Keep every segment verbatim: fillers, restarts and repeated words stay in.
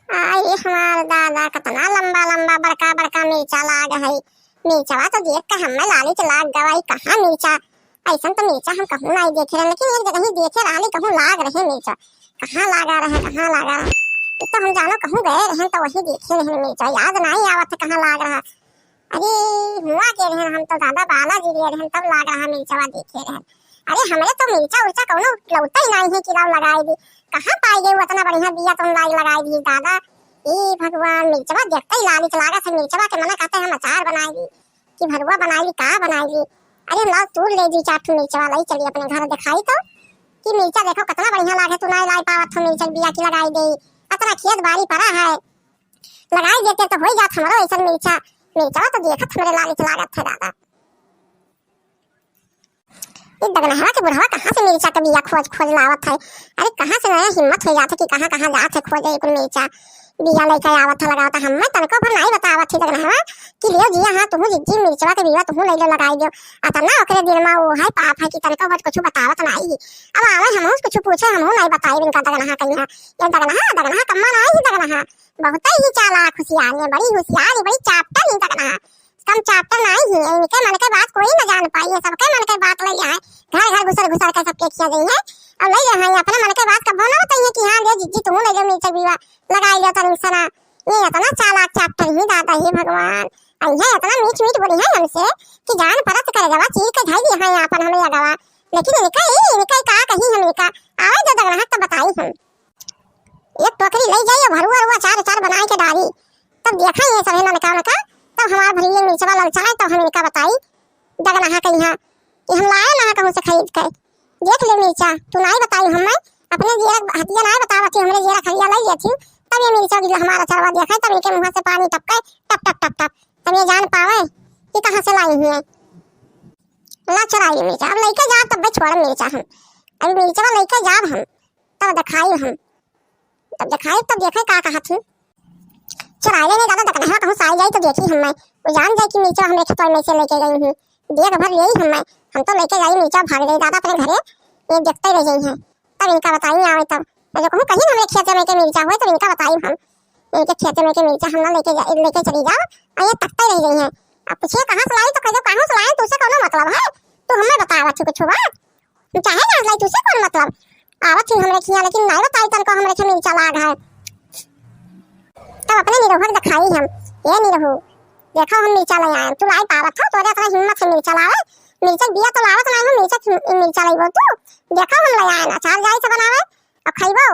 आई हमार दादा, कतना लंबा लंबा बड़का बड़का मिर्चा लाग है। मिर्चवा तो देख के हमें लालिच लाग गवा, ई कहाँ मिर्चा, अइसन तो मिर्चा हम कहूँ नाई देखे रहन, लेकिन एक जगह ही देखे रहली, कहूँ लाग रहे मिर्चा। कहाँ लागा रहे, कहाँ लागा रहे, ई तो हम जानो कहूँ गए रहन तो वही देखे रहन मिर्चा, याद नाई आवत है कहाँ लाग रहा। अरे, हुआ के रहन, हम तो दादा बालाजी गए रहन, तब लाग रहा मिर्चवा देखे रहन। अरे, हमरे तो मिर्चा उर्चा कौनो लौटा ही नाई है कि लाओ लगाई दी। कहाँ पाई गई उतना बढ़िया बिया, तुम लाई लगाई दी दादा। ई भगवान, मिर्चवा देखते ही लालिच लागत है, मिर्चवा के मना कहते हम अचार बनाई दी, कि भरुआ बनाई दी, का बनाई दी। अरे, हम लाओ तूर ले दी चार ठो मिर्चवा, लाई चली अपने घर दिखाई तो, कि मिर्चा देखो कितना बढ़िया लागे, तू नाई लाई पावत हो मिर्चा बिया की लगाई दे, अतना खेत बारी पड़ा है। लगाई देते तो होई जात हमरो ऐसन मिर्चा। मिर्चवा तो देखत हमरे लालिच लागत है दादा। ई दगनहवा के बुढ़वा कहाँ से मिर्चा के बिया खोज खोज लावत है? अरे कहाँ से नया हिम्मत हो जात है कि कहाँ कहाँ जात है खोजे कुल मिर्चा बिया लेके आवत है लगावत है। हमें तनको भर नाई बतावत है दगनहवा कि लियो जिया हाँ तुहू जिज्जी मिर्चवा के बिया तुहू ले लो लगाई दियो। अतना ओकरे दिल में वो है पाप है कि तनको भर कुछ बतावत नाई। अब आवे हमहू कुछ पूछे हमहू नाई बताई इनका दगनहा कहीं। ये दगनहा, दगनहा कम्मा नाई ही दगनहा। बहुते ही चालाक हुसियार है, बड़ी हुसियार है, बड़ी चापटर ही दगनहा। कम चापटर नाई ही है, इनके मन के बात कोई न जान पाई है, सबके मन के बात ले जाए, घर घर घुसर घुसर के सबके खिया गई है। और ले जाए अपने मन के बात कबो ना बताइए कि हाँ ले जिज्जी तुम ले जाओ मिर्चा बिया लगाई लो तनी सना। ये इतना चालाक चापटर ही दादा ही भगवान। और ये इतना मीठ मीठ बोली है हमसे कि जान परत कर गवा चीर के धई दी है अपन हमें अगवा। लेकिन इनका ही, इनका ही का कही हम इनका आवे दो दगनहा तो बताई हम। एक टोकरी ले जाइए, भरुआ रुआ चार चार बनाए के डारी। तब देखा ये सभी ननका ननका, तब हमार भरिए मिर्चवा ललचाए, तब हम इनका बताई दगनहा कहिया कि हम लाए ना कहूँ से खरीद के। देख ले मिर्चा, तू नाई बताई हमें, अपने जेरा हतिया नाई बतावत थी, हमरे जेरा खरिया ले जाती, तब ये मिर्चा गिला हमारा चरवा देखा, तब इनके मुँह से पानी टपके, टप टप टप टप, तब ये जान पावे कि कहाँ से लाई हुई है। ला चुराई मिर्चा, अब लेके जा तब छोड़ मिर्चा हम, अभी मिर्चवा लेके जाब हम। तब देखाई हम, तब देखाई, तब देखे का कहत ही। चुराई ले नहीं दादा, दगनहवा कहूँ से आई जाई तो देखी हमें, वो जान जाए कि मिर्चवा हमरे खेतवा में से लेके गई हूँ। देख भर ले हमें, हम तो लेके जाई मिर्चा भाग जाई दादा अपने घरे, ये देखते रह जाई हैं। तब इनका बताई आवे तब, तो जो कहूँ कहीं हमरे खेत में के मिर्चा हुए तो इनका बताई हम, इनके खेत में के मिर्चा हम ना लेके जा, लेके चली जाओ, और ये तकते रह जाई हैं। अब पूछिए कहाँ से लाई तो कह दो कहाँ से लाए, तुझसे कौनो मतलब है, तू हमें बतावा थी कुछ बात। तू चाहे जान लाई, तुझसे कौन मतलब? आवत ही हमरे खिया, लेकिन नाई बताई तनको हमरे खिया मिर्चा लाग है। तब अपने निरहुआ के दिखाई हम, "ए निरहू, देखो हम मिर्चा ले आए, तू लाई पावत हो, तोरे इतना हिम्मत है मिर्चा लावे, मिर्चा बिया तो लावत नाई हो, मिर्चा खि-, मिर्चा लइबो तू, देखो हम ले आए, अचार जाई से बनावे, और खइबो,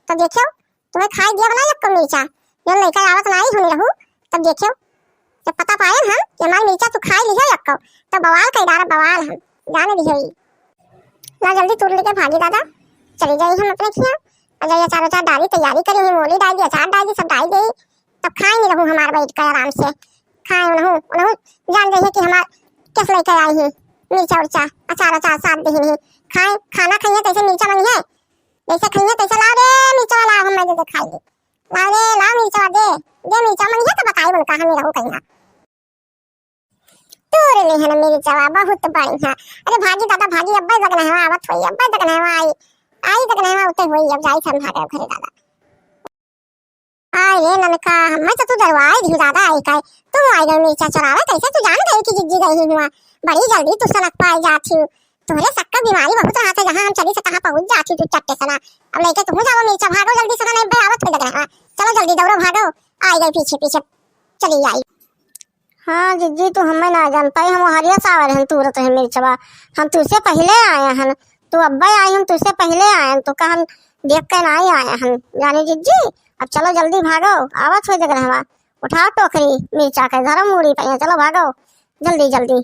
तो देखियो, तुम्हें खाई दिया बनाई एक्को मिर्चा, जो लेकर आवत नाई हो निरहू, तब देखियो।" जब पता पाए हम कि हमारी मिर्चा तू खाई लिहे एक्को, तो बवाल कर डारा बवाल हम, जाने दिहे ई। ला जल्दी तूर लेके भागी दादा, चली जाई हम अपने खिया। और जब ये चारों चार डाली तैयारी करी ही, मूली डाल दी, अचार डाल दी, सब डाल दी, तब खाए नहीं रहू हमार बैठ के आराम से। खाए उनहू, उनहू जान जाइए कि हमार कैसे लेके आई ही, मिर्चा उर्चा, अचार अचार साथ दे ही। खाए, खाना खाइए तैसे मिर्चा मंगिए, जैसे खाइए तैसे लाओ रे मिर्चा वाला, हम मैं दे दे खाई। लाओ रे, लाओ मिर्चा दे, दे मिर्चा मंगिए तो बताई उनका हम रहू कहीं। तोरे लेहन मिर्चवा बहुत बढ़िया। अरे भागी दादा भागी, अब्बे दगनहवा आवत होई, अब्बे दगनहवा आई, आई दगनहवा उते होई, अब जाई हम भागे घरे दादा। आए रे ननका, हमें तो तू डरवाई दी दादा, आई काहे तू आई गई मिर्चा चुरावे, कैसे तू जान गई कि जिज्जी गई हुआ? बड़ी जल्दी तू सनक पाई जाती हूँ, तोहरे सक्का बीमारी बहुत रहत है, जहाँ हम चली से तहाँ पहुँच जाती तू चट्टे सना। अब लेके तू जाओ मिर्चा, भागो जल्दी सना, नहीं बे आवत होई दगनहवा। चलो जल्दी दौड़ो भागो, आई गई पीछे पीछे चली आई। हाँ जिज्जी, तू हमें ना जान पाई, हम हरिया सावर हन, तुरत है मिर्चवा, हम तुझसे पहले आए हन, तू अब्बा आई हन, तुझसे पहले आए हन, तो का हम देख के ना ही आए हन, जाने जिज्जी। अब चलो जल्दी भागो, आवत हो दगनहवा, उठाओ टोकरी मिर्चा के, धरो मूड़ी पे, चलो भागो जल्दी जल्दी।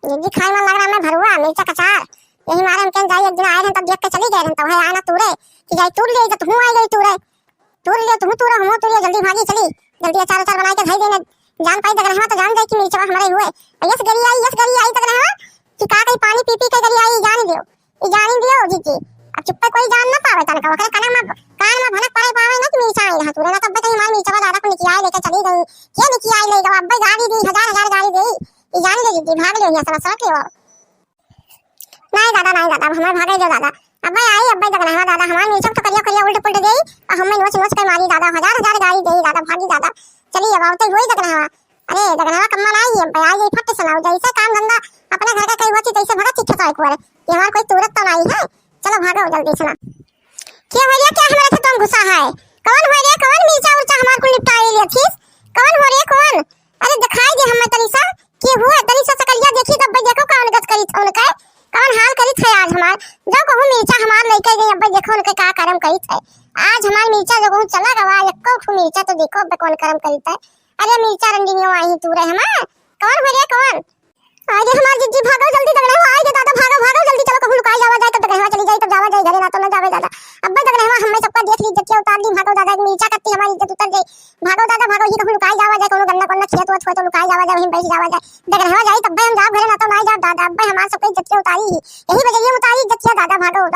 जिज्जी खाए मन लग रहा मैं भरुआ मिर्चा का अचार, यही मारे हम कहीं जाई, एक दिन आए रहन तब देख के चली गए रहन, तब है आए ना तूरे कि जाई तूर ले, तो तू आई गई तूरे। तूर ले, तू तूर, हम तूर ले, जल्दी भागी चली, जल्दी अचार अचार बनाई के धई देने। जान पाई दगनहवा तो जान जाई कि मिर्चवा हमारे हुए। यस गरी आई, यस गरी आई दगनहवा कि का कही पानी पी पी के गरी आई, जान दियो, ई जान दियो जिज्जी। अब चुप्पे कोई जान ना पावे तनका, ओकरे कान में, कान में भनक पड़े पावे ना कि मिर्चा आई रहा तूरे, ना तब कहीं हमारे मिर्चवा दादा को निकियाए लेके चली गई। के निकियाए ले गवा, अब्बे गाड़ी दी, हजार हजार गाड़ी दी, ई जान दे जिज्जी, भाग ले यहाँ से, बस रख ले वो। नहीं दादा, नहीं दादा, अब हमें भागे दो दादा, अब्बे आई, अब्बे दगनहवा दादा, हमार मिर्चा तो करिया करिया उल्ट पुल्ट देई, और हमें नोच नोच के मारी दादा, हजार हजार गारी देई दादा, भागी दादा। चली अब आवते होई दगनहवा। अरे दगनहवा कम्मा ना आई, अब्बे आई जाई, फट से ना हो जाई, ऐसे काम धंधा अपने घर का कहीं होती तैसे भगत ही खेता एक बार, कि हमार कोई तुरत तो नहीं है। चलो भागो जल्दी से ना। क्या हो रे, क्या हमारे खेतों में घुसा है? कौन हो रे, कौन मिर्चा उर्चा हमार कुल निपटाए लिया थीस? कौन हो रे, कौन? अरे दिखाई दे हमें तनी सा, के हुआ तनी सा सकलिया देखी तब भाई देखो कौन गत करी था उनके, कौन हाल करी था आज हमार। जो कहूँ मिर्चा हमार लेके गई, अब भाई देखो उनके का करम करी था। आज हमार मिर्चा जो कहूँ चला गवा, एको ठू मिर्चा तो देखो अब कौन करम करी था। अरे मिर्चा रंडिनियो आई तू रहे हमार, कौन हो रे कौन? आए रे हमार जिज्जी, भागो जल्दी दगनहवा, आए रे दादा, भागो, भागो जल्दी, चलो कहूँ लुकाई जावा जाए, तब दगनहवा चली जाई, तब जावा जाए घरे, ना तो ना जावे दादा। अब्बे दगनहवा हमें सबका देख ली, इज्जतिया उतार ली, भागो दादा, एक मिर्चा कत्ती हमारी इज्जत उतर जाई, भागो दादा, भागो, ये कहूँ लुकाई जावा जाए, कोनो गन्ना कोन्ना खेत वेत हो तो लुकाई जावा जाए, वहीं बैठ जावा जाए, दगनहवा जाई, तब हम जाब घरे, ना तो ना जाब दादा, अब्बे हमार सबका इज्जतिया उतारी ही, यही वजह ये उतारी इज्जतिया दादा, भागो।